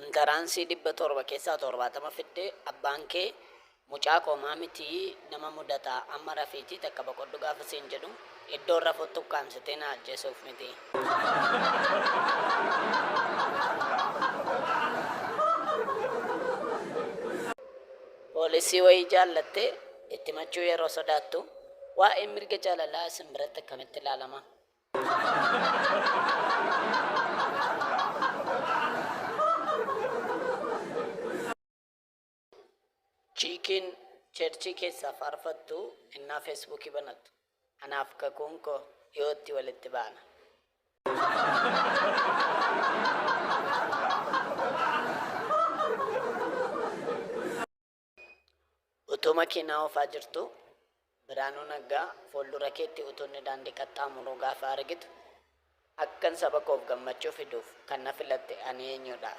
Intaraansii 700 keessaa 70 fiddee abbaan kee mucaa koo homaa miti nama mudata amma rafiitii takka boqodhu gaafa siin jedhu iddoon rafutti ukkaamsitee na ajjeesuuf miti. Poolisii wayii jaallattee itti himachuu yeroo sodaattu waa'een mirga jaalalaa isin biratti akkamitti ilaalama? Chiikiin cherchii keessaa faarfattu ennaa feesbuukii banattu anaaf kakuun koo dhiyootti walitti baana. Utuu makiinaa oofaa jirtuu Birhaanuu Naggaa fuuldura keetti utuu inni daandii qaxxaamuruu gaafa argitu akkan saba koof gammachuu fiduuf kan na filatte ani eenyudha?